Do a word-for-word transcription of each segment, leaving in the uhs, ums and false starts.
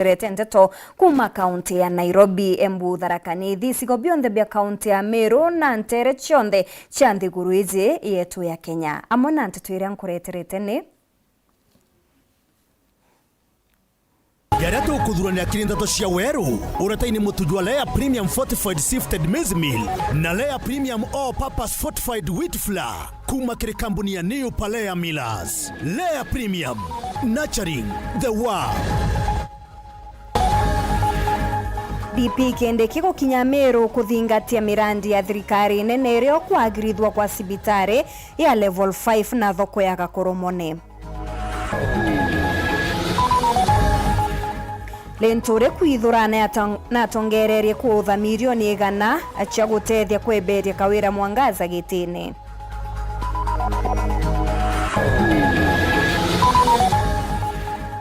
Rete nteto kuuma kaunti ya Nairobi, Embu, Tharaka Nithi, icigo bionthe bia kaunti ya Meru na nteere cionthe cia nthiguru iji yetu ya Kenya, amwe na nteto iria nkureterete ni. Jaria tukuthuranira kiri nteto cia weru, uretaini mutu jwa Lea Premium Fortified Sifted Maize Meal na Lea Premium All Purpose Fortified Wheat Flour. Kuuma kiri kambuni ya New Palea Millers. Lea Premium, nurturing the world. D P Kindiki gukinya Meru kuthingatia mirandi ya thirikari nene irio kwagirithwa kwa cibitari ya level five na thoko ya Gakoromone. Linturi kwithura natong-, natongererie kuutha milioni igana cia gutethia kweberia Kawira Mwangaza gitine.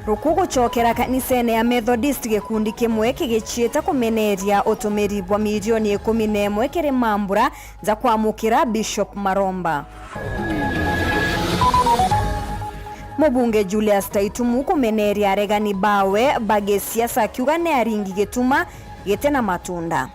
Ruku gucokera kanisene ya Methodist, gikundi kimwe kigiciita kumeneria utumiri bwa milioni ikumi na imwe kiri mambura ja kwamukira Bishop Maromba. Mubunge Julius Taitumu kumeneria aregani bawe ba gisiasa akiuga ni aringi gituma giti na matunda.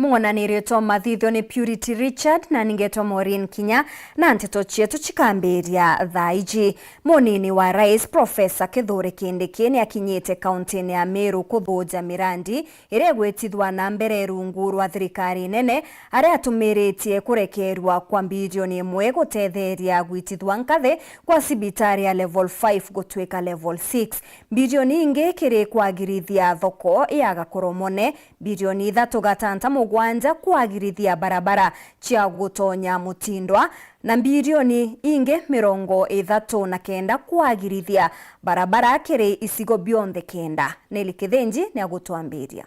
Mung'onaniri twa mathithio ni Purity Richard na ningetwa Maureen Kinya, na nteto cietu cikambiria thaa iji. Munini wa Rais Professor Kithure Kindiki ni akinyite kauntini ya Meru kuthuja mirandi iria igwitithwa na mbere rungu rwa thirikari nene, aria atumiritie kurekerwa kwa mbirioni imwe gutetheria gwitithwa nkathi kwa cibitari ya level five gutuika level six. Mbirioni ingi kiri kwagirithia thoko ya Gakoromone, mbirioni ithatu gatanta mugwanja kwagirithia barabara cia gutonya Mutindwa, na mbirioni ingi mirongo ithatu na kenda kwagirithia barabara kiri icigo bionthe kenda. Nelly Kithinji ni agutwambiria.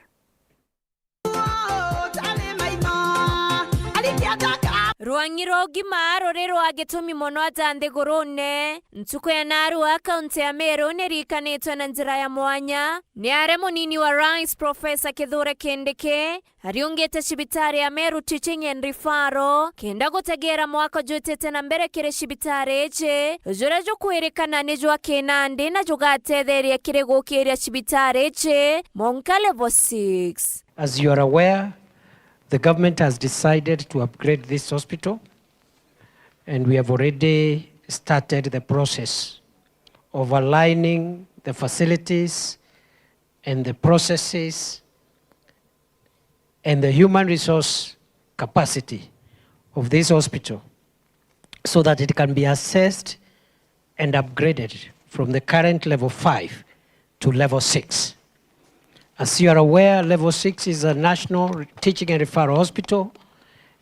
Rwang'i rwa ugima ruri rwa gitumi mono aja nthigurune. Ntuku ya narua, kaunti ya Meru ni irikanitwe na njira ya mwanya ni aria munini wa Rais Professor Kithure Kindiki ariungite cibitari ya Meru Teaching and Referral kenda gutegera mwako jwitite na mbere kiri cibitari iji, juria jukwirikana ni jwa kinandi na jugatetheria kiri gukiria cibitari iji mwanka level six. As you are aware, the government has decided to upgrade this hospital, and we have already started the process of aligning the facilities and the processes and the human resource capacity of this hospital so that it can be assessed and upgraded from the current level five to level six. As you are aware, level six is a national teaching and referral hospital,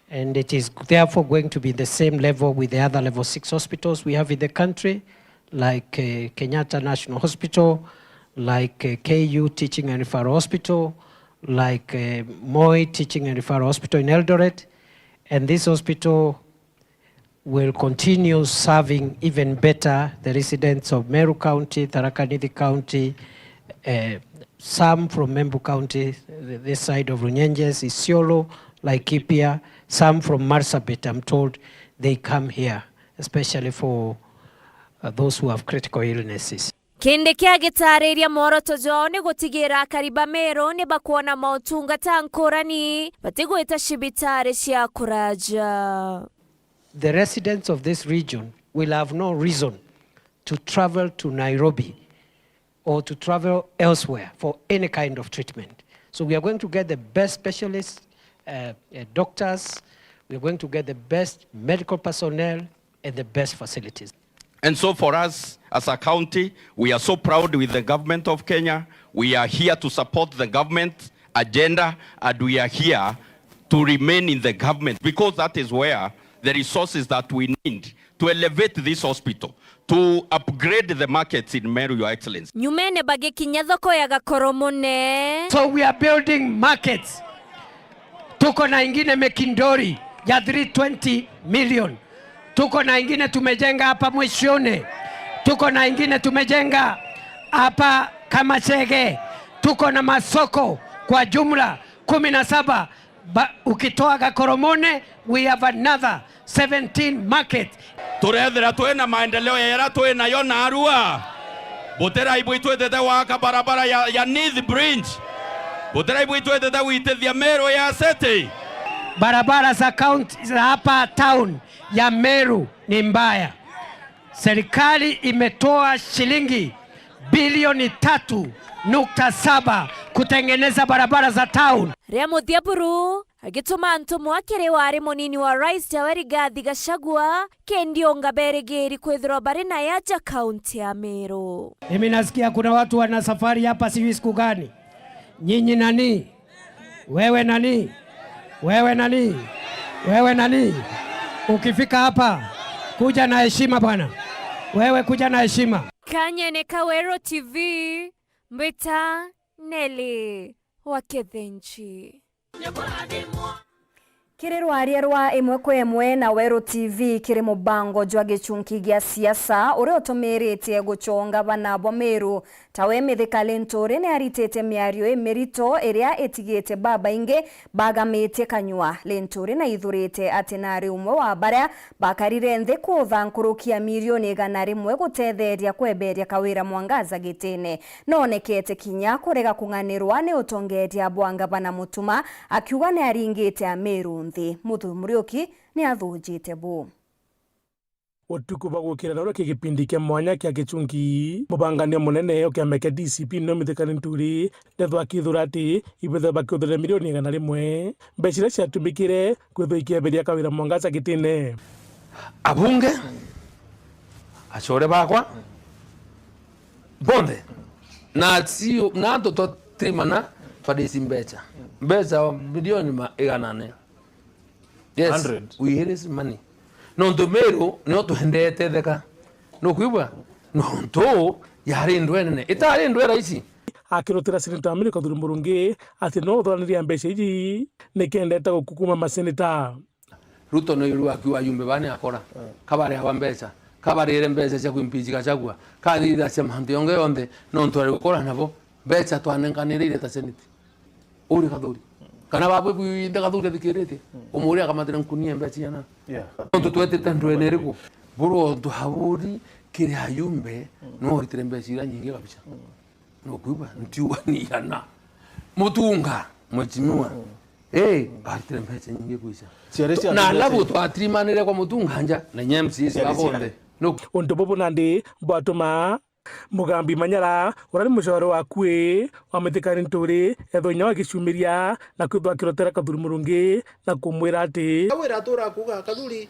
and it is therefore going to be the same level with the other level six hospitals we have in the country, like, uh, Kenyatta National Hospital, like, uh, K U Teaching and Referral Hospital, like, uh, Moi Teaching and Referral Hospital in Eldoret. And this hospital will continue serving even better the residents of Meru County, Tharaka Nithi County, uh, some from Embu County, th-, this side of Runyenjes, Isiolo, Laikipia, some from Marsabit, I'm told they come here, especially for, uh, those who have critical illnesses. Kindiki agitariria mworoto jwao ni gutigira akari ba Meru ni bakwona mautungata nkurani batigwita cibitari cia kuraja. The residents of this region will have no reason to travel to Nairobi or to travel elsewhere for any kind of treatment. So we are going to get the best specialists, uh, uh, doctors, we are going to get the best medical personnel and the best facilities. And so for us as a county, we are so proud with the government of Kenya. We are here to support the government agenda, and we are here to remain in the government, because that is where the resources that we need to elevate this hospital, to upgrade the markets in Meru, Your Excellency. Nyumene bagikinya thoko ya Gakoromone. So we are building markets. Tuko na ingine Mekindori ya three twenty million. Tuko na ingine tumejenga hapa Mwishoni. Tuko na ingine tumejenga hapa Kamachege. Tuko na masoko Kwa jumla kumi na saba, ba-, ukitoa Gakoromone, we have another seventeen market. Turethira twi na maendeleo ya yaria twi nayo narua. Butirai bwitwitite gwaka barabara ya, ya Nithi Bridge. Butirai bwitwitite gwitithia Meru ya City. Barabara za county za hapa town ya Meru ni mbaya. Serikali imetoa shilingi bilioni tatu nukta saba kutengeneza barabara za town. Ria muthia buru agituma ntumwa kiri wari munini wa Rais tawe Rigathi Gachagua, kendi unga berigiri kwithirwa bari na yaja kaunti ya Meru. Mimi nasikia kuna watu wana safari hapa, sijui siku gani. Nyinyi nani? Wewe nani? Wewe nani? Wewe nani? Ukifika hapa, kuja na heshima bwana. Wewe kuja na heshima. Kanyene ka Weru T V, mbita Nelly wa Kithinji. Kiri rwaria rwa imwe kwa imwe na Weru T V kiri mubango jwa gichunki gia siasa uria utumiritie guchonga bana bwa Meru, tawe Mithika Linturi ni aritite miario imirito iria itigite babaingi bagamitie kanyua. Linturi naithurite ati nari umwe wa baria bakarire nthi kutha nkuruki ya milioni igana rimwe gutetheria kweberia Kawira Mwangaza gitine. Noonekete kinya kurega kung'anirwa ni utongeria bwa ngavana Mutuma, akiuga ni aringite Amiru nthi. Muthuuri Muriuki ni athunjite bu. Utuku bwa gukirana uria ki gipindi kia mwanya kia gichunki, mubangania munene o kiama kia D C P no Mithika Linturi ndethwa akithura ati ibethwa bakiuthurira milioni igana rimwe, mbeca iria ciatumikire kwithwa ikieberia Kawira Mwangaza gitine. Abunge, achore bakwa, bonthe, na si, na antu twatirimana twadisi mbeca. Mbeca milioni ma igana ne. Yes, hundred. We raise money. Nontu Meru nio twendete theka. Nukwigua? Nontu yari ndwe nene. Itari ndwe raisi. Akirutira Seneta Amiru Kathuri Murungi ati no uthuraniria mbeca iji, nikendete gukukuma maseneta. Ruto ni uru akiuga ajumbe bane akora. Mm. Kabare aba mbeca. Kabarire mbeca cia kuimpeach Gachagua. Kathithia cia mantu yonge yonthe. Nontu ari gukora nabo. Mbeca twanenkanire ire ta seneti. Uri Kathuri. Kana babu bwinthe Kathuri athikiritie. Mm. Umuri akamatira nkunia mbeca ciana. Yeah. Nontu twetite ndwene iriku? Buru ontu haburi kiri ajumbe, mm, no oritire mbeca iria nyingi kabisa. Mm. Nukwigua? Ntiuga ni igana. Mutunga, mheshimiwa. Mm. Eh, aritire mbeca nyingi kwisa. Ciari cia na mbeca alafu ici twatirimanire kwa Mutunga nja, na inya M C As ciari cia babonthe. No. Untu bubu nandi bwatuma Mugambi Manyara, uria ni mucore wa akui wa Mithika Linturi, ethwa inya wa gicumiria na kwithwa akirotera Kathuri Murungi na kumwira ati. Kawira atura kuuga, Kathuri,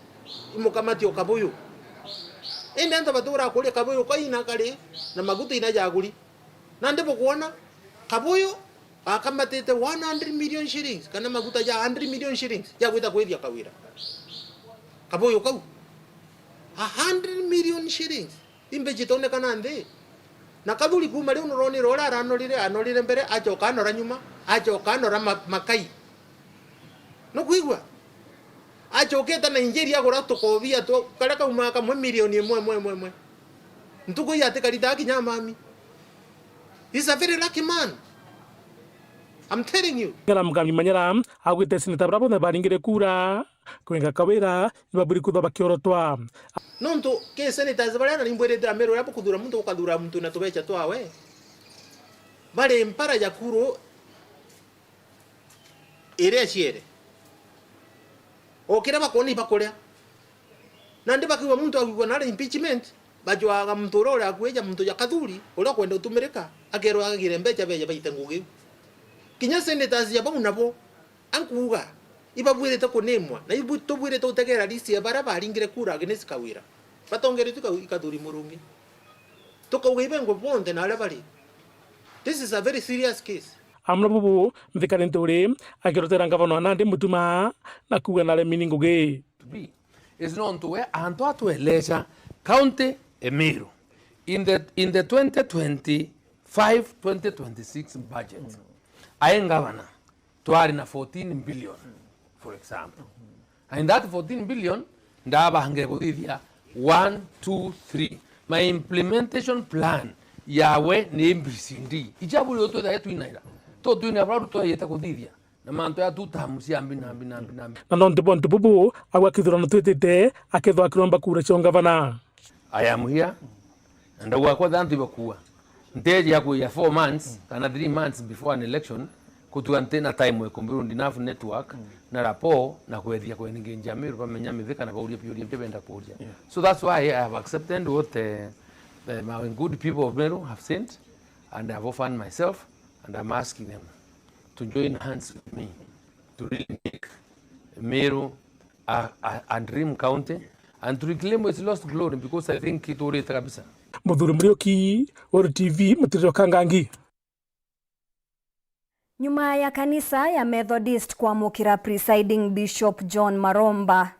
imukamati o Kabuyu. Indi antu batura kuria Kabuyu kaina kari na maguta ina jaguri. Nandi bukwona, Kabuyu akamatite one hundred million shillings, kana maguta ja hundred million shillings, ja gwita kwithia Kawira. Kabuyu kau. A hundred million shillings. Imbeca itonekana nthi. Na Kathuri kuuma riu nuronire uria aranorire, anorire mbere, acoka anora nyuma, acoka anora ma-, makai. Nukwigua? Acokete Nigeria agura tukobia tu, karia kaumaga kamwe milioni imwe, imwe, imwe, imwe. Ntuku ii atikaritaga kinya mami. He's a very lucky man. I'm telling you. Ng'ara Mugambi Manyara augite seneta baria bonthe baringire kura kwenga Kawira nibaburi kwithwa bakiorotwa. Nontu ki senators baria na nimbwirite Amiru uria bukuthura muntu, ukathura muntu na tubeca twawe. Bari mpara ya kuru iria ciere. O kiria bakwona ibakuria. Nandi bakiuga muntu akwigua nari impeachment, bajwaga muntu uria uri akui ja muntu ja Kathuri, uria ukwenda utumirika, akerwa agagire mbeca beja baite ngugi iu. Kinya senators ja bau nabo, ankuuga, ibabwirite kunimwa, na ibu-, tubwirite gutegera list ya baria baringire kura against Kawira. Batongeretue Kawi-, Kathuri Murungi. Tukauga ibengwe bonthe na aria bari. This is a very serious case. Amwe na bubu, Mithika Linturi akirotera ngavana wa Nandi Mutuma na kuuga naremini ngugi. To be is nontu we antu atwelesha county Emiru in the, in the twenty twenty-five twenty twenty-six budget. Ae ngavana, twari na fourteen billion, for example. And in that fourteen billion, ndabangire kuthithia one, two, three. My implementation plan yawe ni A B C D. Icha buri utwethaga twinaira. Tutwine bura twayite kuthithia na mantu ya two term cia mbi na mbi na mbi na mbi. Na nontu bwa untu bubu, agwa kithurano twitite, akethwa akiromba kura cia ungavana. I am here. Na ndauga kwethira antu ibakua. Nteji ya kuya four months kana three months before an election, kutua nti na time ikumbirwo enough network na rapport na kwethia ku engage Amiru bamenya Mithika na bauria biuria bia benda kuuria. So that's why I have accepted what, eh, eh, my good people of Meru have sent, and I have offered myself, and I'm asking them to join hands with me to really make Meru a, a, a dream county and to reclaim its lost glory, because I think iturite kabisa. Muthuri Muriuki, Weru T V, Mutiriro Kangangi. Nyuma ya kanisa ya Methodist kwamukira Presiding Bishop John Maromba,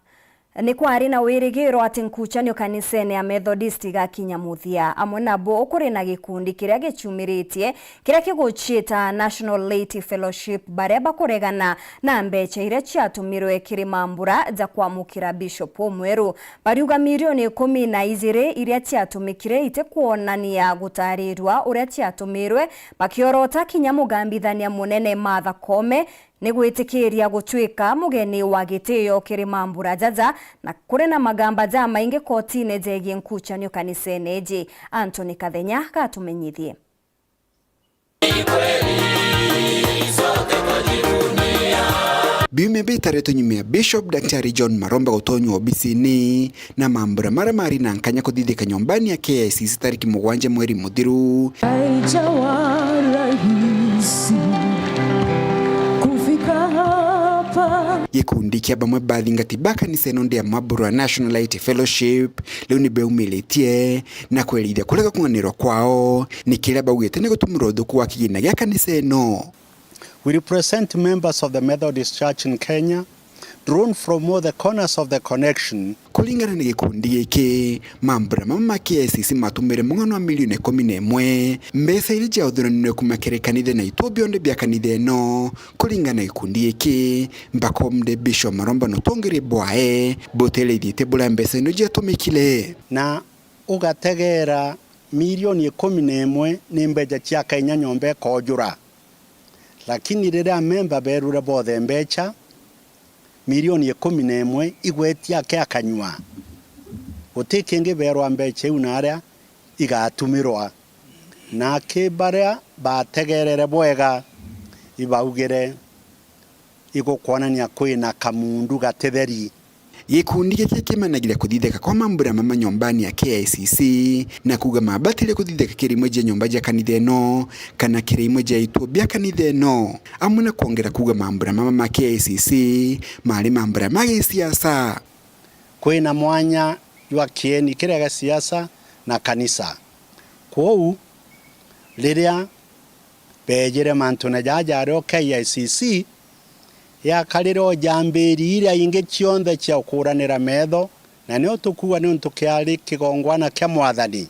ni kwari na wirigiro ati nkucanio kanisene ya Methodist igakinya muthia. Amwe nabo kuri na gikundi kiria gicumiritie, kiria kiguciita National Laity Fellowship, baria bakuregana na mbecha iria ciatumirwe kiri mambura ja kwamukira Bishop umweru. Bariuga milioni ikumi na ijiri iria ciatumikire itikwonania gutarirua uria ciatumirwe, bakiorota kinya mugambithania munene Martha Koome ni gwitikiria gutuika mugeni wa gitio kiri mambura jaja, na kuri na magamba jamaingi kotine jegie nkucanio kanisene iji. Anthony Kathenya gatumenyithie. Biumia bitaritwe nyuma ya Bishop Daktari John Maromba gutonywa obisini, na mambura maria mari na nkanya kuthithika nyombani ya K I C C tariki mugwanja mweri muthiru. Haijawa rahisi kufika hapa. Gikundi kia bamwe bathingati ba kanisa ino ndi ya mambura ya National Laity Fellowship riu ni beumiritie na kwerithia kurega kung'anirwa kwao, ni kiria baugite ni gutumira uthuku wa kigina gia kanisa ino. We represent members of the Methodist Church in Kenya, drawn from all the corners of the connection. Kuringana na gikundi giki, mambura mama ma K I C C matumire mung'ano wa milioni ikumi na imwe, mbeca iria ciauthuranirwe kuma kiri kanitha na ituo bionthe bia kanitha ino. Kuringana na gikundi giki, Bakomde Bishop Maromba na utongeria bwae butereithite buria mbeca ino ciatumikire. Na ugategeera milioni ikumi na imwe ni mbecha cia Kenya nyomba ikoojura. Lakini riria amemba beerure boothe mbecha, milioni ikumi na imwe igwetia ake akanyua. Guti kingi beerwa mbecha iu na aria igatumirwa. Na aki baria baategeerere bwega, ibaugire, igukwonania kwina kamundu gatitheri. Gikundi giki kimenagiria kuthithika kwa mambura mama nyombani ya K I C C, na kuuga mabatire kuthithika kiri imwe cia nyomba cia kanitha ino, kana kiri imwe cia ituo bia kanitha ino, amwe na kwongera kuuga mambura mama ma K I C C mari mambura ma gisiasa. Kwina mwanya jwa kieni kiria gia siasa na kanisa. Kwou, riria beejire mantune jaa jaari o K I C C, yakarire o jambiiri iria ingi cionthe cia ukuuranira meetho, na nio tukuuga niuntu kiari kigongwana kia Mwathani,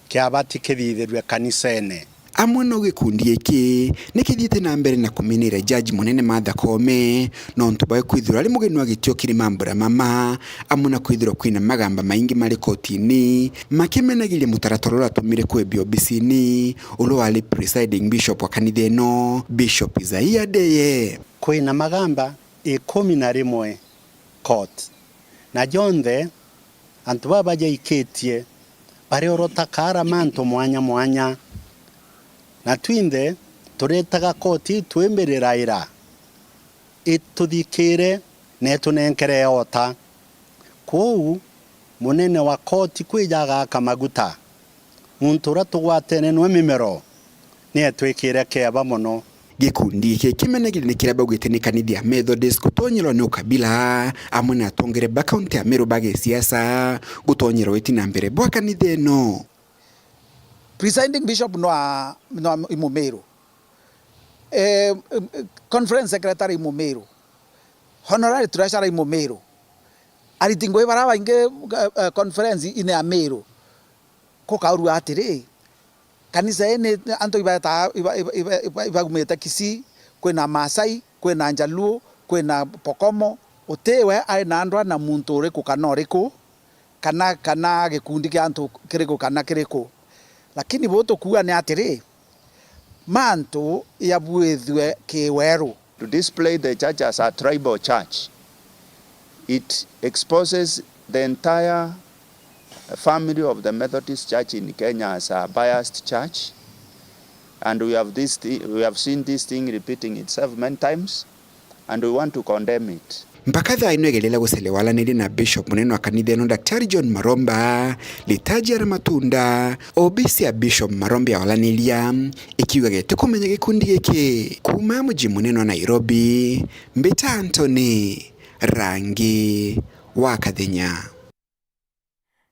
kiabati kithithirue kanisene. Amwe no gikundi giki ni kithiite na mbere na kuminira Jaji Munene Martha Koome, nontu bwa kwithirwa ari mugeni wa gitio kiri mambura mama, amwe na kwithirwa kwina magamba maingi mari kotini, makimenagiria mutaratara uria watumire kwebia obisini uria wari presiding bishop wa kanitha ino, Bishop Isaiah Ndeye. Kwina magamba ikumi na rimwe court, na jonthe antu baa bajaikitie bariorota kaara mantu mwanya mwanya, na twinthe turetaga koti twimbiririra ituthikire na itunenkere oota. Kwou, munene wa koti kwija agaaka maguta, muntu uria tugwatene nwe mimero, ni etwikire kieba mono. Gikundi giki kimenagiria ni kiria baugite ni kanitha ya Methodist gutonyerwa ni ukabila, amwe na atongeria ba kaunti ya Meru ba gisiasa gutonyerwa witi na mbere bwa kanitha ino. Presiding Bishop no a, no a, i Mumiru. Eh, eh, Conference Secretary i Mumiru. Honorary Treasurer i Mumiru. Ariti ngugi baria baingi, eh, eh, conference ine ya Miru. Kukaurua atiri, kanisa ii ni antu ibaetaa, iba-, iba-, iba-, iba-, ibaumite Kisii, kwina Maasai, kwina Njaluo, kwina Pokomo. Utiwe ari na ndwa na muntu uriku kana uriku, kana, kana gikundi kia antu kiriku kana kiriku. Lakini buu tukuuga ni atiri, Mantu yabwithue kiweru. To display the church as a tribal church, it exposes the entire family of the Methodist Church in Kenya as a biased church, and we have this thi-, we have seen this thing repeating itself many times, and we want to condemn it. Mpaka thaa ino igereria gucelewa walaniria na Bishop munene wa kanitha ino, Daktari John Maromba, liturgy ya matunda, obisi ya Bishop Maromba ya walaniria, ikiuga gitikumenye gikundi giki. Kuuma muji munene wa Nairobi, mbita Anthony Rangi wa Kathenya.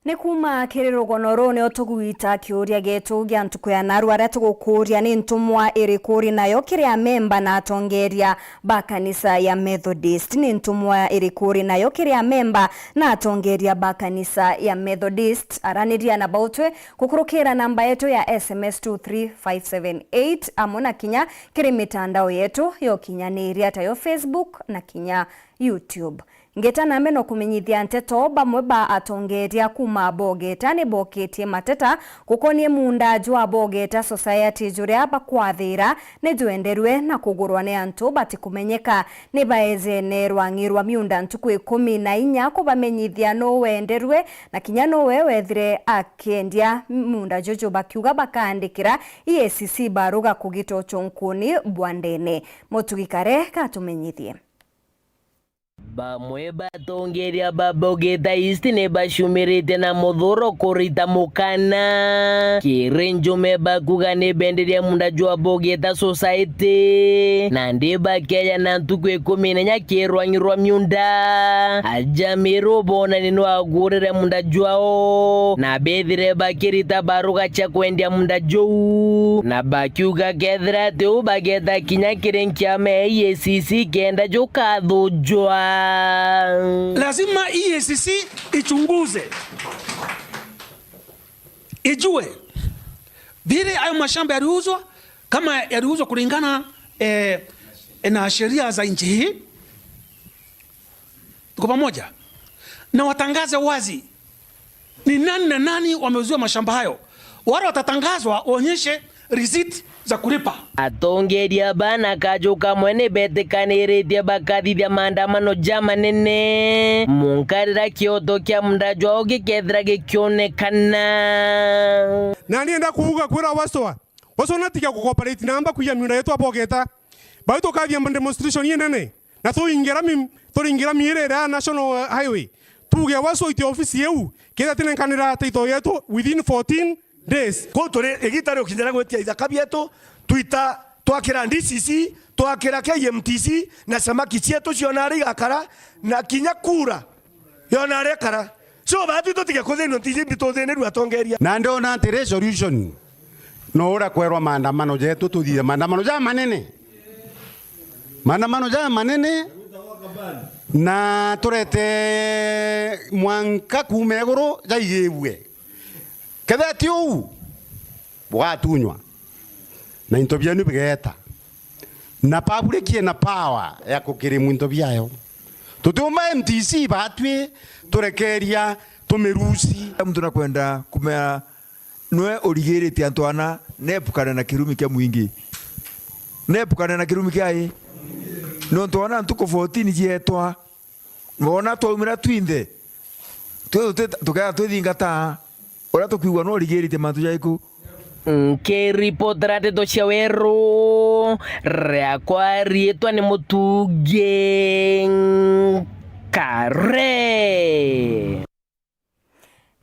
Ni kuuma kiri rugono ruu nio tugwita kiuria gietu gia ntuku ya naarua, aria tugukuuria ni ntumwa iriku uri nayo kiri amemba na atongeria ba kanisa ya Methodist. Ni ntumwa iriku uri nayo kiri amemba na atongeria ba kanisa ya Methodist? Araniria na bautwe gukurukira namba yetu ya S M S two three five seven eight, amwe na kinya kiri mitandao yetu ya ukinyaniria, tayo Facebook na kinya YouTube. Ngeta na mbere no kumenyithia nteto, bamwe ba atongeria kuuma Bogeta ni bokitie mateta gukonie muunda jwa Bogeta Society, juria bakwathira ni jwenderwe na kugurwa ni antu batikumenyeka. Ni baejene rwang'i rwa miunda ntuku ikumi na inya kubamenyithia nuu wenderwe na kinya nuwe wethire akiendia muunda juju, bakiuga bakaandikira E A C C baruga kugita ucunkuni bwa ndene. Mutugi Kare katumenyithie. Bamwe ba atongeria ba Bogeta East ni baciumirite na muthuro kurita mukana kiri njume bakuga ni benderia muunda jwa Bogeta Society, nandi bakeja na ntuku ikumi na inya kiri rwang'i rwa miunda. Aja Miru boonani no agurire muunda jwao, na bethire bakirita baruga cia kwendia muunda juu, na bakiuga kethira ati uu bageta kinya kiri nkiama ya E A C C kenda jukathujwa. Lazima E A C C ichunguze, ijue vile hayo mashamba yaliuzwa, kama yaliuzwa kulingana, eh, na sheria za nchi hii. Tuko pamoja? Na watangaze wazi ni nani na nani wameuziwa mashamba hayo. Wale watatangazwa waonyeshe receipt za kulipa. Atongeria bana kaju kamwe ni betikaniritie bakathithia maandamano jamanene, munka riria kioto kia muunda jwao gikethira gikionekana. Na nienda kuuga kwira Waswa, Waswa natiga kucooperate na amba kwiya miunda yetu a Bogeta. Bau tukathia demonstration inene, na tuingira mi-, turingira miiri iria ya National Highway. Tuuge Waswa oite ofisi iu, kethira tinenkanira title yetu within fourteen days. Kuu turi, igita riukinyira gwitia ithaka bietu, twita twakira D C C, twakira K M T C, na samaki cietu ciona aria igakara, na kinya kura yona aria ikara. So, baatwi tutige kuthinua ntiji mbi tuthinirua atongeria. Na ndona ati resolution no uria kwerwa maandamano jetu, tuthithie maandamano jamanene. Maandamano jamanene, na turete mwanka kuuma iguru jaigibue. Kethira ti uu, bugatunywa, na into bienu bigeeta, na public ina power ya kukirimu into biayo. Tutiumba M T C baatwi turekeria tumirusi. Muntu nakwenda kumea nwe urigiritie antu ana, nepukane na kirumi kia mwingi. Nepukane na kirumi kia i. Nontu ona ntuku fourteen cietwa, wona twaumira twinthe, twi-, tuti-, tukea twithingata uria tukwigua no urigiritie mantu jaiku. Nkiripotera ndeto cia weru, riakwa riitwa ni Mutungi Nkare.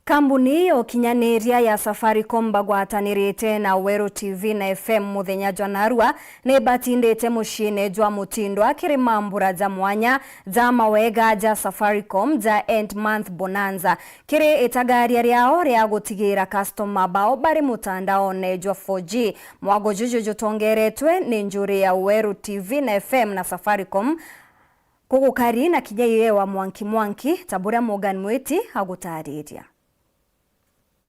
Kambuni ya ukinyaniria ya Safaricom bagwatanirite na Weru T V na F M muthenya jwa narua ni batindite muciine jwa Mutindwa kiri mambura ja mwanya ja mawega ja Safaricom ja End Month Bonanza, kiri itagaria riao ria gutigira customer bao bari mutandaone jwa four G. Mwago juju jutongeretwe ni njuri ya Weru T V na F M na Safaricom, kugukari na kinya iyewa mwanki mwanki, ta buria Morgan Mwiti agutariria.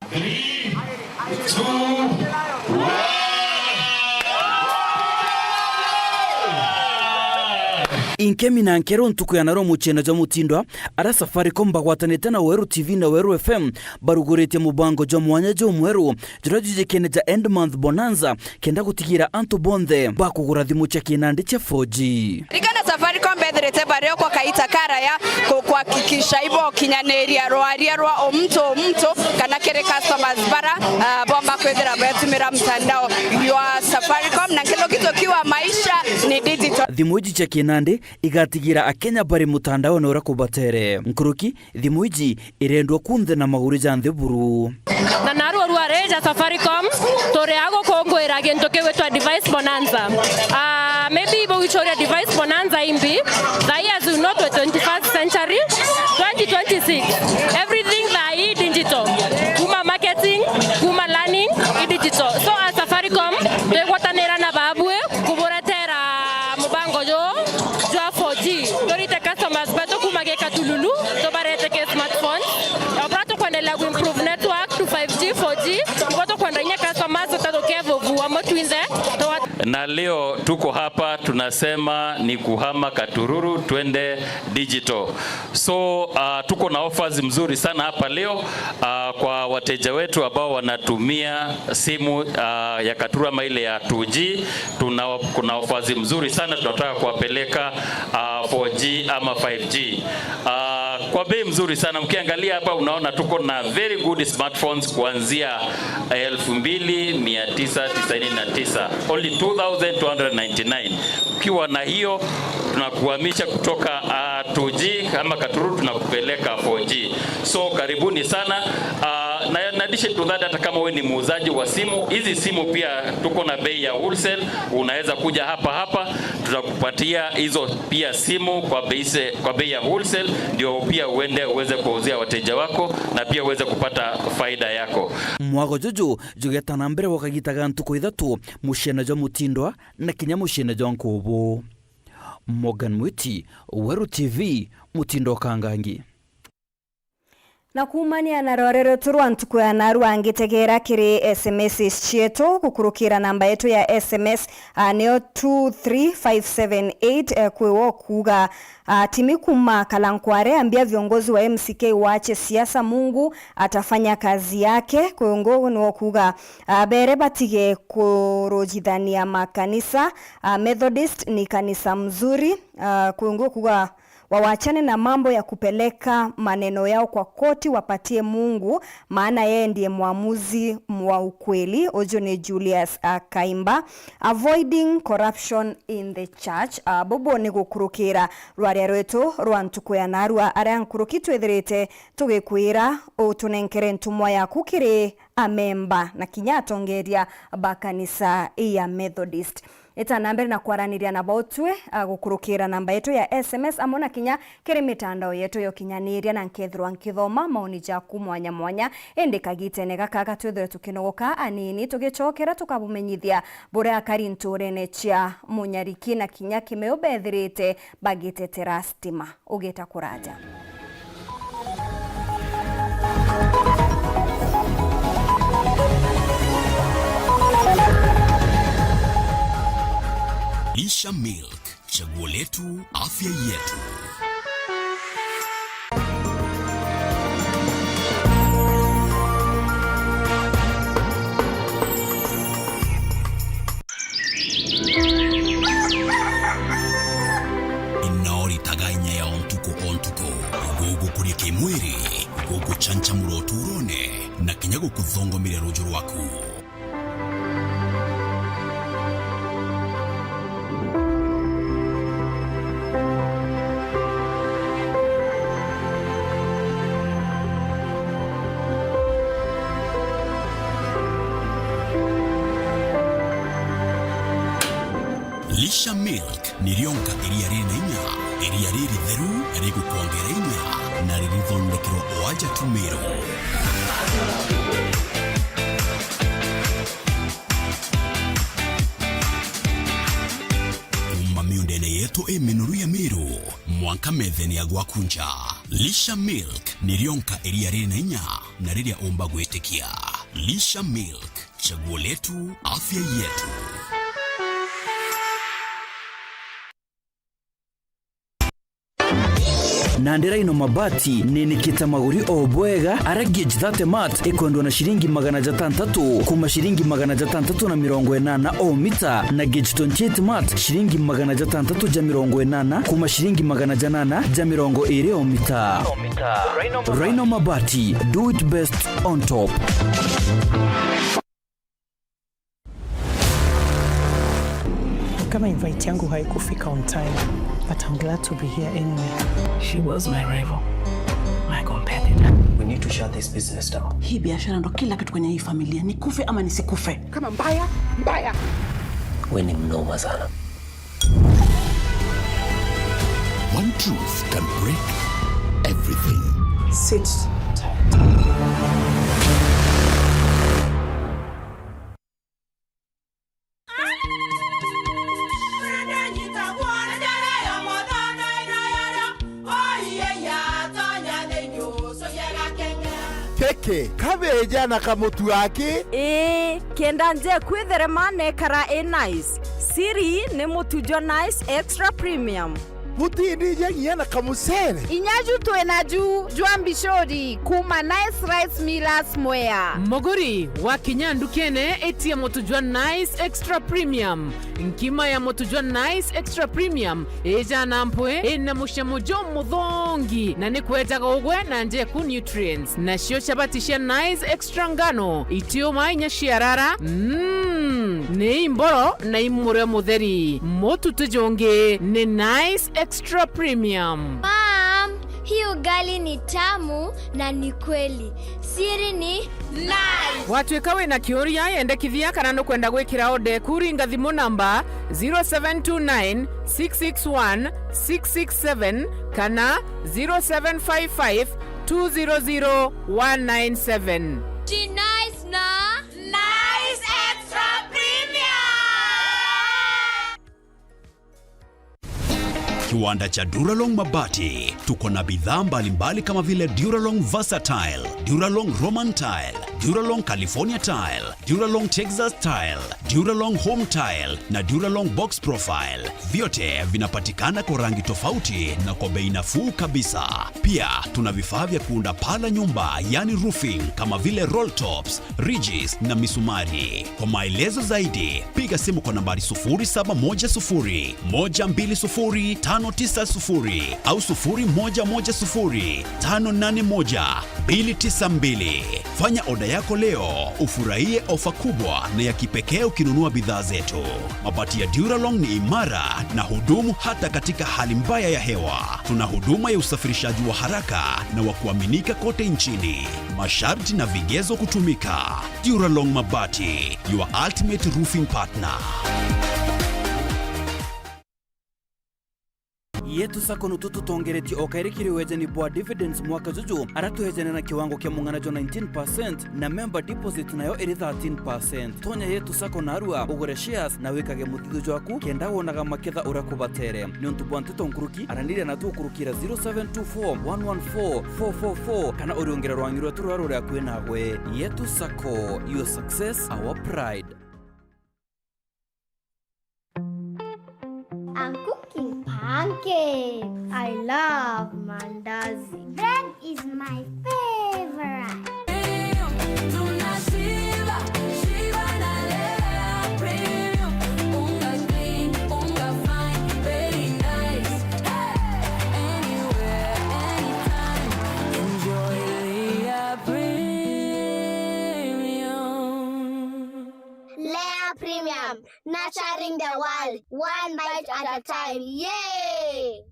Three, two, one. Inkemi na nkero ntuku ya naro muchene jwa mutindwa, ara Safaricom bagwatanite na Weru T V na Weru F M, baruguritie mubango jwa mwanya jumweru, juria jwijikene ja End Month Bonanza, kenda gutigira antu bonthe bakugura thimu cia kinandi cia four G. Ririkana Safaricom bethirite bario kwa kaita karaya ku-, kuhakikisha ibokinyaniria rwaria rwa o muntu o muntu kana kiri customers bara, ah, bomba kwithira betumira mtandao jwa Safaricom, na kila kitu kiwa maisha ni digital. Thimu iji cia kinandi igatigira Akenya bari mutandaone uria kubatere. Nkuruki, thimu iji irendwa kunthe na maguru ja nthi buru. Na narua rware ja Safaricom, turi a gukunguira gintu kigwitwa device bonanza. Ah, maybe ibo wichoria device bonanza imbi, thai as you know, twi twenty-first century, twenty twenty-six. Everything thai digital. Kuma marketing, kuma learning, i digital. So as Safaricom, twigwatanira na babui kuburetera mubango jo jwa four G. Turite customers betu kuma Gikatululu, tubarete ke smartphones. Obra tukwendelea ku improve network to five G, four G. Ibo tukwenda inya customers utatuke vuvu wa mutwinthe. Tuwa- Na leo tuko hapa tunasema ni kuhama katururu twende digital. So, uh, tuko na offers mzuri sana hapa leo, uh, kwa wateja wetu ambao wanatumia simu, uh, ya katururu ama ile ya two G. Tuna, kuna offers mzuri sana tunataka kuwapeleka, uh, four G ama five G. Uh, kwa bei mzuri sana. Ukiangalia hapa unaona tuko na very good smartphones kuanzia elfu mbili mia tisa tisaini na tisa. Only two thousand two hundred ninety-nine. Ukiwa na hiyo, tunakuhamisha kutoka, ah, two G ama katururu, tunakupeleka four G. So, karibuni sana. Ah, na in addition to that, hata kama wewe ni muuzaji wa simu, hizi simu pia tuko na bei ya wholesale, unaweza kuja hapa hapa, tutakupatia hizo pia simu kwa bei se-, kwa bei ya wholesale, ndio pia uende uweze kuwauzia wateja wako na pia uweze kupata faida yako. Mwago juju jugeta na mbere gwa kagita ga ntuku ithatu, muciene jwa mutindwa na kinya muciene jwa nkubu. Morgan Mwiti, Weru T V, mutindo kangangi. Na kuumania na rware rwetu rwa ntuku ya narua, ngitegera kiri S M S cietu gukurukira namba yetu ya S M S, a, niyo two three five seven eight, e, kwi wo kuuga, a, timi kuma Kalankware, ambia viongozi wa M C K waache siasa, Mungu atafanya kazi yake. Kwi ungi niwo kuuga, a, bere batige kurujithania makanisa, a, Methodist ni kanisa mzuri, a, kwi ungi kuuga wawachane na mambo ya kupeleka maneno yao kwa koti, wapatie Mungu, maana yeye ndiye mwamuzi wa ukweli. Uju ni Julius, ah, Kaimba. Avoiding corruption in the church. Ah, bubu ni gukurukira rwaria rwetu rwa ntuku ya narua, aria nkuruki twithirite tugikwira utunenkere ntumwa yaku kiri amemba na kinya atongeria ba kanisa ya Methodist. Ita na mbere na kwaraniria na bo twi, a, gukurukira namba yetu ya S M S amwe na kinya kiri mitandao yetu ya ukinyaniria, na nkethirwa nkithoma maoni jaku mwanya mwanya. Indi kagitene gaka gatwithirwe tukinogoka anini, tugicokera tukabumenyithia buria akari nturene cia Munyariki na kinya Kimeu bethirite bagitetera stima. Ugita kuraja. Lisha Milk, chaguo letu, afya yetu. Ino ritaga inya ya o ntuku o ntuku, gugukuria kimwiri, guguchanchamura uturone, na kinya gukuthongomire ruju rwaku. Lisha Milk ni rionka iria riri na inya, iria riritheru, rigukwongera inya, na ririthondekerwa o aja tumiro. Kuma miundene yetu i minoru ya Meru, mwanka methene ya gwaku nja. Lisha Milk ni rionka iria riri na inya na riria umba gwitikia. Lisha Milk, chaguo letu, afya yetu. Nandi Rhino Mabati ninikite maguri o bwega, aria gauge thirty mat ikwendwa na ciringi magana jatantatu kuma ciringi magana jatantatu na mirongo inana o mita, na gauge twenty-eight mat ciringi magana jatantatu ja mirongo inana kuma ciringi magana janana ja mirongo iri o mita. Rhino Mabati, do it best on top. Kama invite yangu haikufika on time, but I'm glad to be here anyway. She was my rival, my competitor. We need to shut this business down. Hii biashara ndo kila kitu kwenye hii familia. Nikufe ama nisikufe. Kama mbaya, mbaya. We ni mnoma sana. One truth can break everything. Sit tight. Keke, kabeja na kamutu aki? Ii, kenda nje kwitherema nekara i nice. Siri ni mutu jwa Nice Extra Premium. Butindija nginya na kamucere? Inya ju twi na ju jwa mbicuri kuma Nice Rice Millers Mwea. Muguri, wakinya ndukene, itia mutu jwa Nice Extra Premium. Nkima ya mutu jwa Nice Extra Premium ijana mpwi, ina mucamo jumuthongi, na ni kwejaga ugwe na njeku nutrients. Nacio chabati cia Nice Extra ngano, itiuma inya ciarara, mm, ni imboro na imurio mutheri. Mutu ti jungi, ni Nice Extra Premium. Mom, hii ugali ni tamu na ni kweli. Siri ni Nice. Watwika wina kiuria, yendekithia kana nukwenda gwikira order eku, ringa thimu namba zero seven two nine, six six one, six six seven kana zero seven five five, two zero zero, one nine seven. Ji Nice na Nice Extra Premium. Kiwanda cha Duralong Mabati. Tuko na bidhaa mbalimbali kama vile Duralong Versatile, Duralong Roman Tile, Duralong California Tile, Duralong Texas Tile, Duralong Home Tile na Duralong Box Profile. Vyote vinapatikana kwa rangi tofauti na kwa bei nafuu kabisa. Pia tuna vifaa vya kuunda paa la nyumba, yani roofing, kama vile roll tops, ridges na misumari. Kwa maelezo zaidi, piga simu kwa nambari sufuri saba moja sufuri, moja mbili sufuri, tano tisa sufuri au sufuri moja moja sufuri, tano nane moja, mbili tisa mbili. Fanya oda yako leo, ufurahie ofa kubwa na ya kipekee ukinunua bidhaa zetu. Mabati ya Duralong ni imara na hudumu hata katika hali mbaya ya hewa. Tuna huduma ya usafirishaji wa haraka na wa kuaminika kote nchini. Masharti na vigezo kutumika. Duralong Mabati, your ultimate roofing partner. Yetu Sacco nutu tutongeretie o kairi kiri wejani bwa dividends mwaka juju, ara twejane na kiwango kia mung'ana jwa nineteen percent na member deposit nayo iri thirteen percent. Tonya Yetu Sacco narua, ugure shares na wikage muthithio jwaku kenda wonaga maketha uria kubatere. Niuntu bwa nteto nkuruki, araniria natu ukurukira zero seven two four, one one four, four four four kana uriungire rwangi rwetu ruria ruri akui nagwe. Yetu Sacco, your success, our pride. I'm cooking pancakes. I love mandazi. Bread is my favorite. Tunashiba, shiba na Lea Premium. Unga clean, unga fine, very nice. Hey! Anywhere, anytime. Enjoy Lea Premium. Lea Premium, nurturing the world, one bite at a time. Yay!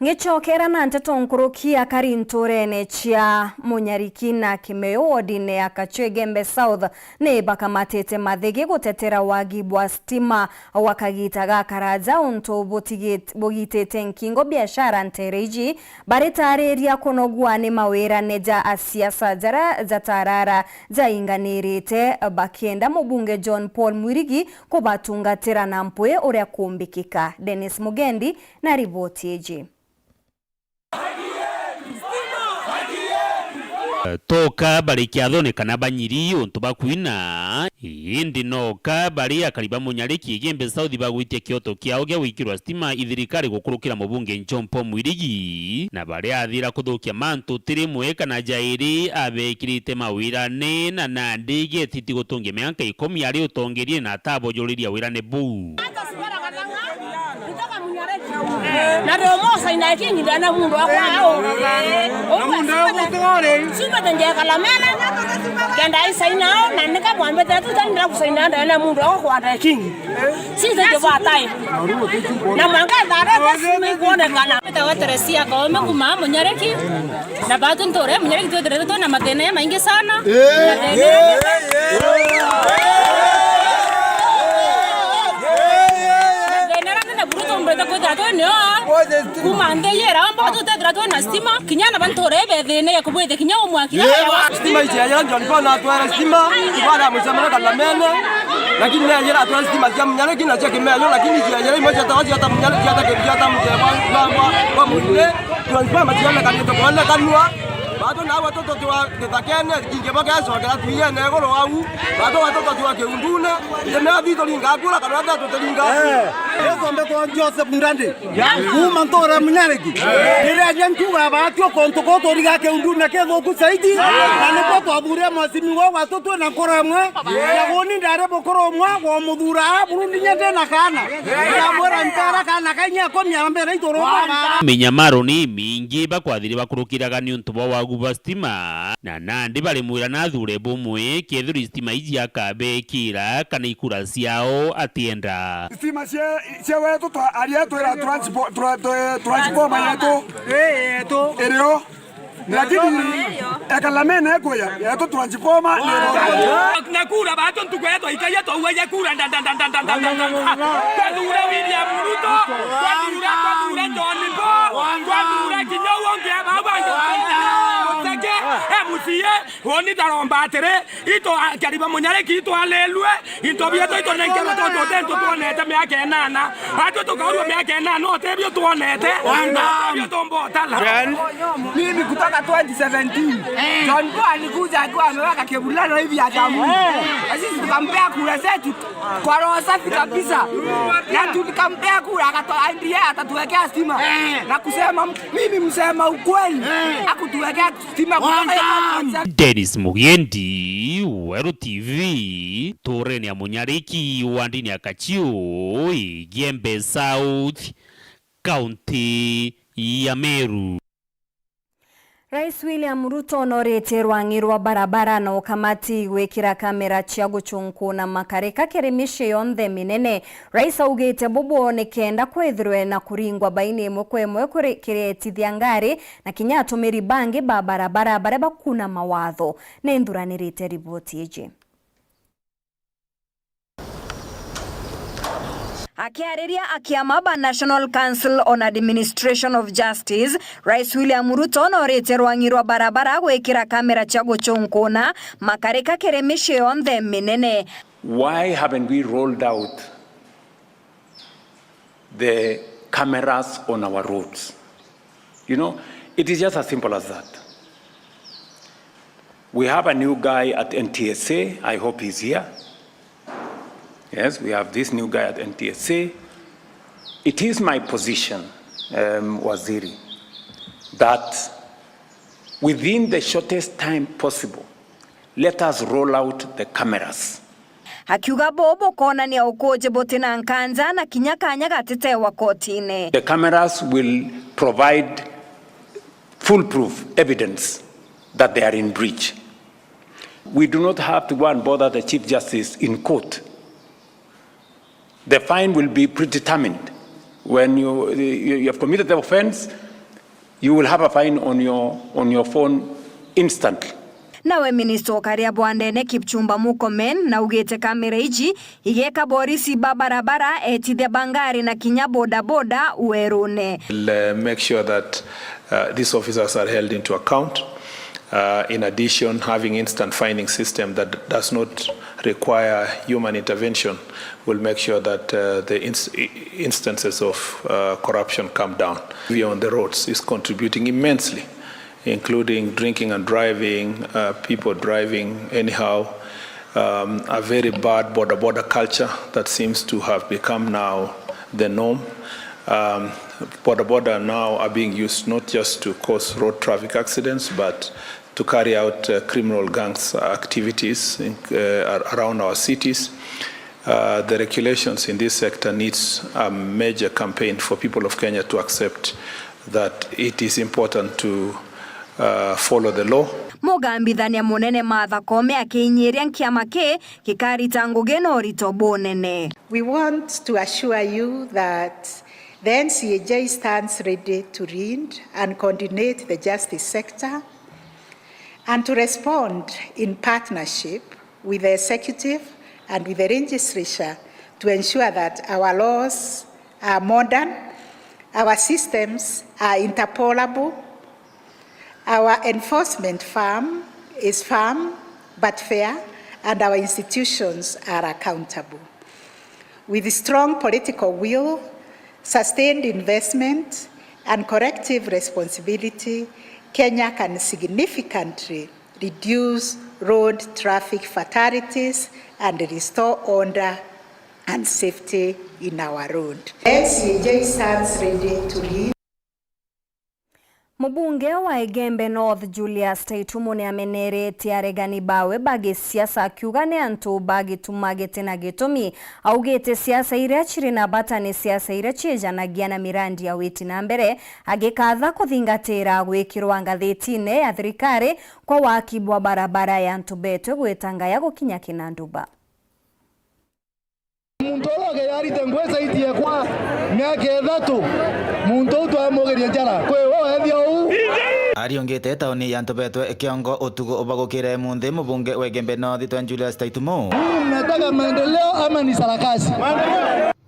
Ngicokera na nteto nkuruki, akari nturene cia Munyariki na Kimeyo wodine ya Kachwege Igembe South ni bakamatite mathigi gutetera wagi bwa stima gwa kagita gakaraja, untu butigit-, bugitite nkingo biashara ntere iji, baritariria kunogua ni mawirane ja asiasa jara jatarara jainganirite, bakienda mubunge John Paul Mwirigi kubatungatira na mpwi uria kumbikika. Dennis Mugendi na riboti iji. Toka bari kiathone kana banyiri untu ba kwina, indi noka bari akari ba Munyariki Igembe South bagwitia kioto kiao gia gwikirwa stima i thirikari gukurukira mubunge John Paul Mwirigi, na bari athira kuthukia mantu ti rimwe kana jairi abekirite mawirane na nandi getiti gutungia mianka ikumi ari utongerie na atabojoriria wirane buu. Na ndio mo saina kingi ndana mundu akwa au. Suma tenje kalamela. Kenda isaina au, na nika mwambe tatu tani ndira kusaina ndana mundu akwa kwa ndai kingi. Sisi ndio batai. Na mwanga ndare sima kuonekana. Meta wa Teresia Kaome kuma Munyariki. Na batu nture Munyariki twethirite twina mathina jamaingi sana. Mathina Thina rinene buru tumbite kwithira twi nio. Kuma nthi ira mbo tutethira twi na stima, kinya na bantu ure bethine ya kubwite kinya umwaki. Stima iciajira John Paul atwere stima, ibara mucemere kalamene. Lakini ne ajira atwere stima cia Munyariki na cia Kimeyo, lakini iciajira imwe cia tawa cia ta Munyariki cia ta Kimeyo cia ta Munyariki kwa kwa kwa Munyariki. John Paul maciana kanito kwa kanwa. Bado na watoto twa githakene, ingeboka yacokera twiyene iguru wau. Bado watoto twa kiundune. Ime athithuringa akura kana athe atuthiringa akura. Eh, Yesu mbetwa Joseph Ndandi. Kuma ntura Munyariki. Riria nje nkuga batio kuntu kuu turiga kiundune kithuku zaidi. Na nikwo twathuria mwacimi wau watu twina nkoro imwe. Ya guni ndari bukuru umwe, wa muthura a buru ndinya ndina kana. Ndamwira ntara kana kainya ikumi a mbere ituru baba. Minyamaro ni mingi bakwathire bakurukiraga niuntu bwa wagu bwa stima. Na nandi bari mwira na athure bumwe, kethirwa istima iji akabekira kana ikura ciao atienda. Stima cia, cia wetu twa, aria twira transpo-, tra-, tra-, transformer yetu. Ii, yetu. Irio. Lakini ekalamene ekuya, yetu transformer ni. Na kura batu ntuku yetu ikaye twaua ye kura nda, nda, nda. Twathura William Ruto, twathura, twathura John Paul, twathura kinya uo ungi baba ndio. Muteke, M C A, uni ndaromba atiri, itu akari ba Munyariki itwalelue, into bietu itunenkerwe tontu uti ntu twonete miaka inana. Atwi tukaurua miaka inana, uti bio twonete. Uti bio tumbotala. Mimi kutoka twenty seventeen, John Paul alikuja akiwa ameweka kivulana hivi ya damu. Na sisi tukampea kura zetu kwa roho safi kabisa. Na tukampea kura, akato-, ndiye atatuwekea stima. Na kusema, mimi msema ukweli, hakutuwekea stima kutoka hiyo. Dennis Mugendi, Weru T V, nturene ya Munyariki wa ndini ya Kachiu, Igembe South, kaunti ya Meru. Rais William Ruto noritie rwang'i rwa barabara na ukamati gwikira kamera cia gucunkuna makarika kiri micii yonthe minene. Rais augite bubu ni kenda kwithirwe na kuringwa baini imwe kwa imwe kuri-, kirietithia ngari na kinya atumiri bangi ba barabara baria bakuna mawatho. Ni nthuranirite riboti iji. Akiariria akiama ba National Council on Administration of Justice, Rais William Ruto noritie rwang'i rwa barabara gwikira kamera cia gucunkuna makarika kiri micii yonthe minene. Why haven't we rolled out the cameras on our roads? You know, it is just as simple as that. We have a new guy at N T S A. I hope he's here. Yes, we have this new guy at N T S A. It is my position, um, Waziri, that within the shortest time possible, let us roll out the cameras. Akiuga buu bukonania ukuuji butina nkanja na kinya kanya gatitewa kotine. The cameras will provide foolproof evidence that they are in breach. We do not have to go and bother the Chief Justice in court. The fine will be predetermined. When you, you, you have committed the offense, You will have a fine on your, on your phone instantly. Nawe minista o karia bwa ndene Kipchumba Murkomen naugite kamera iji igeka borisi ba barabara, etithia ba ngari na kinya bodaboda werune. We'll, uh, make sure that, uh, these officers are held into account. Uh, in addition, having instant fining system that does not require human intervention will make sure that, uh, the ins- i- instances of, uh, corruption come down. We on the roads is contributing immensely, including drinking and driving, uh, people driving anyhow, um, a very bad boda boda culture that seems to have become now the norm. Um, boda boda now are being used not just to cause road traffic accidents, but to carry out, uh, criminal gangs activities in, uh, ar- around our cities. Uh, the regulations in this sector needs a major campaign for people of Kenya to accept that it is important to, uh, follow the law. Mugambithania munene Martha Koome akiinyiria kiama ki gikarita ngugi na urito bunene. We want to assure you that the N C A J stands ready to lead and coordinate the justice sector and to respond in partnership with the executive and with the legislature to ensure that our laws are modern, our systems are interpolable, our enforcement firm is firm but fair, and our institutions are accountable. With strong political will, sustained investment, and collective responsibility, Kenya can significantly reduce road traffic fatalities and restore order and safety in our road. N C A J stands ready to lead. Mubunge wa Igembe North Julius Taitumu ni ameneretie aregani bawe ba gisiasa akiuga ni antu ba gituma giti na gitumi. Augite siasa iria ciri na bata ni siasa iria ciejanagia na mirandi ya witi na mbere, agikatha kuthingatira gwikirwa ngathitine ya thirikari kwa waki bwa barabara ya Ntubetwe gwita Ngaya gukinya Kinanduba. Muntu uria ukeyarite ngui saiti ekwa miaka ithatu, muntu uu twamugirie njara. Kwi we wethia uu? Ariungite tauni ya Ntubetwe kiongo utuku ubagukire munthi, mubunge wa Igembe North Julius Taitumu. Mimi mnataka maendeleo ama ni sarakasi?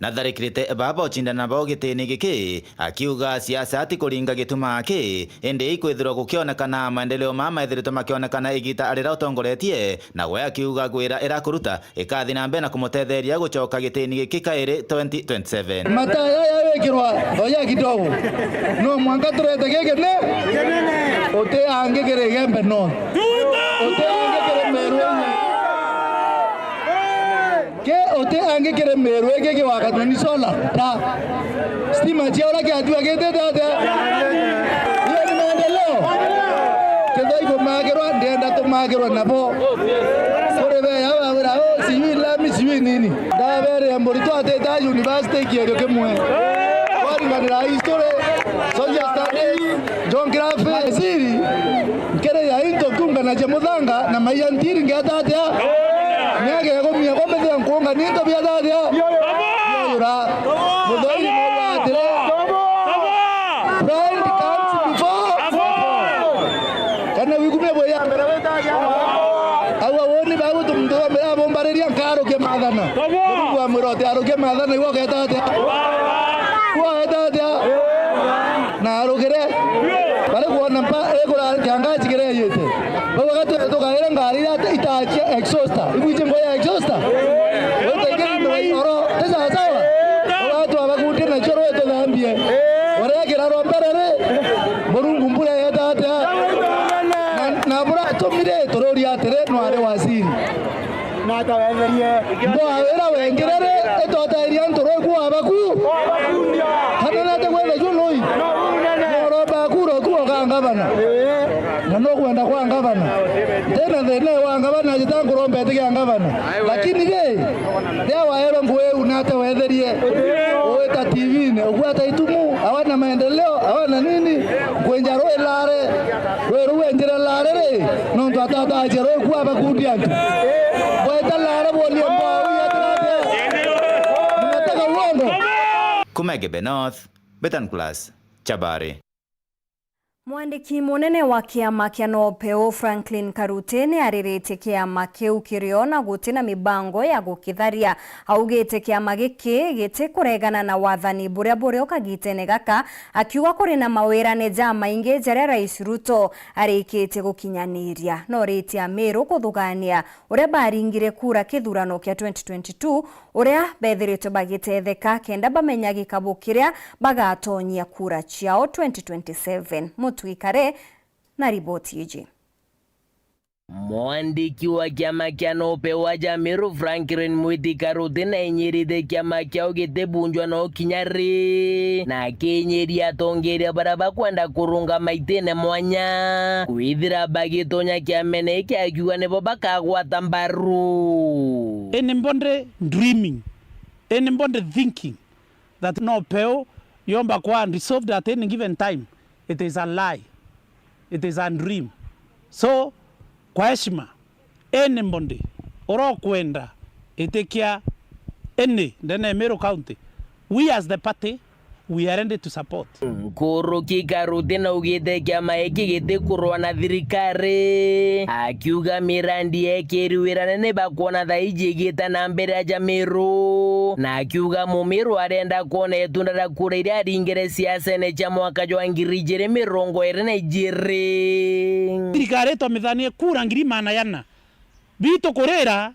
Natharikirite baba ucindana nabo gitini giki, akiuga siasa ti kuringa gituma aki, indi ikwithirwa gukionekana maendeleo mama ethiritwe makionekana igita riria utongoretie, na we akiuga gwira irakuruta ikathi na mbere na kumutetheria gucoka gitini giki kairi twenty twenty-seven. Mataya yawikirwa oya kidogo. No mwanka turete giki ni uti angi kiri Igembe North. Uti angi kiri Meru. Ki uti angi kiri Meru ingi giwakatwa ni solar ta stima cia uria kiatua gitite atia? Iyo ni maendeleo? Kethira ikumakirwa, ndienda tumakirwe nabo. Kuri beya bawira, "Oh, sijui lami, sijui nini." Ndaberire muritwa atita university kierio kimwe. Kwaringanira history, social studies, geography, waziri, nkiri ya into kiungana cia muthanga na maiya ntiri ngeta atia? Niagegumia kwa mbithira nkuunga ni into biata atia? Biayura. Muthoiri mwauga atiri, pride comes before. Kana wikumia bwiyambere wita atia? Au awoni bau muntu wa mbere abombariria nkarukia maathana. Murungu amwira uti arukia maathana, iwe ugeeta atia? Iwe ugeeta atia? Na arugire. Bari kwona mpa, ikura kiangazi kireyite. Bau bagatwira tukaire ngari iria ita-, itaakia exhauster. Ibwiji ngo ya exhauster? Utekiri ndo oro, ti sawasawa? Ugatwa bakundi nacio rwe tuthambie. Urekira rwa mbere ri, Murungu mbura yeta atia? Na, na buratumire tururia atiri, nwari waziri. Mbwawira wengire ri, itwatairie antu rweku wabaku? Kana nate gwetha ju lui? Noromba kura ku oka ngavana. Na no kwenda kwa ngavana. Tena thina wa ngavana, jita nkuromba itikia ngavana. Lakini ri, ria waerwa ngugi iu nate wetherie. Uwita T V-ini, ugwata itumu, awana maendeleo, awana nini? Nkwenja rwi lare. Rwi ruu enjire lare ri, nontu atataje rwi ku abakundi antu. Bweta lare bwonie mbwa uu yatiratia. Mnataka uongo? Kuma Igembe North, Betan Class, Chabari. Mwandiki munene wa kiama kia Nopeu, Franklin Karuti, ni ariritie kiama kiu kirio na guti na mibango ya gukitharia. Augite kiama giki gitikuregana na wathani buria burio kagitene gaka, akiuga kuri na mawirane jamaingi jaria Rais Ruto arikitie gukinyaniria. No ritie Amiru kuthugania uria baringire kura kithurano kia twenty twenty-two, uria bethiritwe bagitetheka kenda bamenya gikabu kiria bagatonyia kura ciao twenty twenty-seven. Mutwikare na riboti iji. Mwandiki wa kiama kia Nopeu wa Jamiru, Franklin Mwiti Karuti, na inyirite kiama kiao gitibunjwa no kinya ri, na akinyiria atongeria baria bakwenda kurungama itine mwanya kwithira bagitonya kiamene giki, akiuga nibo bakagwata mbaru. Anybody dreaming, anybody thinking that Nopeu yomba kwa unresolved at any given time, it is a lie. It is a dream. So, kwa heshima, anybody urokwenda itikia any ndene ya Meru County, we as the party, we are ready to support. Nkuruki Karuti naugite kiama giki gitikurwa na thirikari, akiuga mirandi yekiriwirane ni bakwona thaa iji igita na mbere aja Meru, na akiuga Mumiru arenda kwona itunda ria kura iria aringire siasene cia mwaka jwa ngiri ijiri mirongo iri na ijiri. Thirikari itomithanie kura ngiri magana jana. Bitu kurira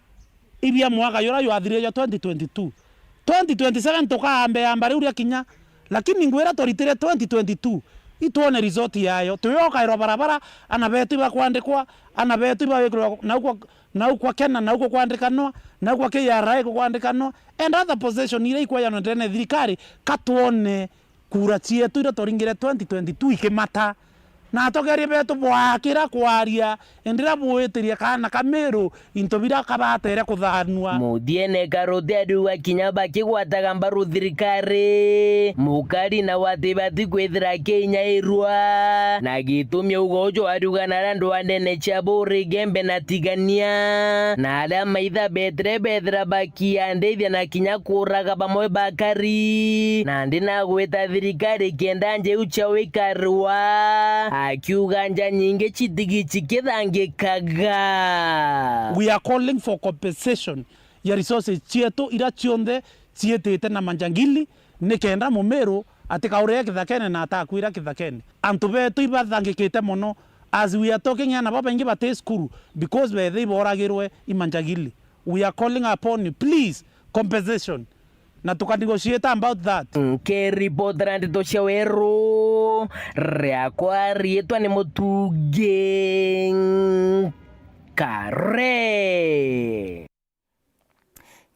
ibia mwaka juria jwathirire jwa twenty twenty-two. Twenty twenty-seven tukaambe amba riu ria kinya, lakini ngwira twaritire twenty twenty-two, itwone result yayo. Tuyokairwa barabara, ana betu ibakwandikwa, ana betu ibawikirwa nau kwa, nau kwa KeNHA, nau kukwandikanwa, nau kwa K R A kukwandikanwa, and other possession iria ikwejanwa ndene ya thirikari, katwone kura cietu iria twaringire twenty twenty-two ikimata. Na atogeria betu bwakira kwaria, indi riria bwitiria kaana ka Miru into biria kabatere kuthanua. Muthiene Karuti ariuga kinya bakigwataga mbaru thirikari, mukari na watibati kwithira kinyairua. Na gitumi uga uju ariuga na aria ndwandene cia Buri, Gembe na Tigania, na aria maitha betire bethira bakiandithia na kinya kuraga bamwe bakari, na ndinagwita thirikari kenda njeu cia wikarua, akiuga nja nyingi citigi cikithangikaga. We are calling for compensation ya resources cietu iria cionthe ciitite na manjangili, nikenda Mumiru atikaurire kithakene na atakwira kithakene. Antu betu ibathangikite mono, as we are talking, ana babaingi bati cukuru because bethe iboragirwe i manjangili. We are calling upon you, please, compensation. Na tuka negotiate about that. Nkiripotera ndeto cia weru, riakwa riitwa ni Mutungi Nkare.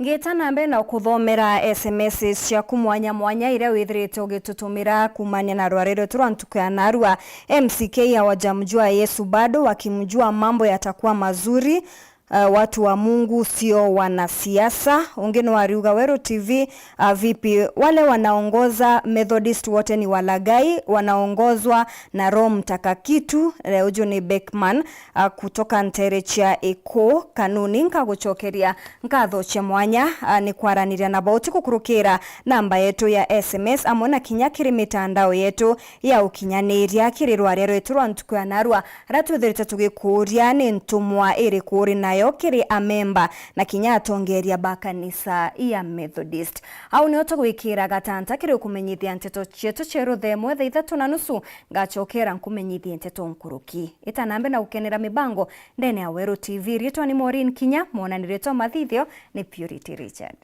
Ngita na mbere na kuthomera S M S ciaku mwanya mwanya iria withirite ugitutumira kumania na rwari rwetu rwa ntuku ya narua. M C K hawajamjua Yesu bado, wakimjua mambo yatakuwa mazuri. Uh, watu wa Mungu sio wanasiasa. Ungi ni wariuga Weru T V, uh, vipi? Wale wanaongoza Methodist wote ni walagai, wanaongozwa na Roho Mtakakitu. Eh, uju ni Beckman, uh, kutoka ntere cia Iku Kanuni. Nkagucokeria nkatho cia mwanya, uh, ni kwaraniria na bauti kukurukira namba yetu ya S M S amwe na kinya kiri mitandao yetu ya ukinyaniria. Kiri rwaria rwetu rwa ntuku ya narua, aria twithirite tugikuuria ni ntumwa iriku uri nayo kiri amemba na kinya atongeria ba kanisa ya Methodist. Au nio tugwikira gatanta kiri ukumenyithia nteto cietu cia ruthemwe thaa ithatu na nusu. Ngacokera nkumenyithie nteto nkuruki. Ita na mbere na gukenera mibango ndene ya Weru T V. Riitwa ni Maureen Kinya, mwonani riitwa mathithio ni Purity Richard.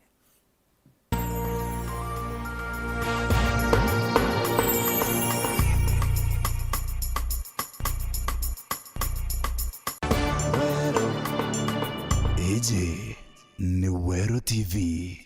Iji ni Weru T V.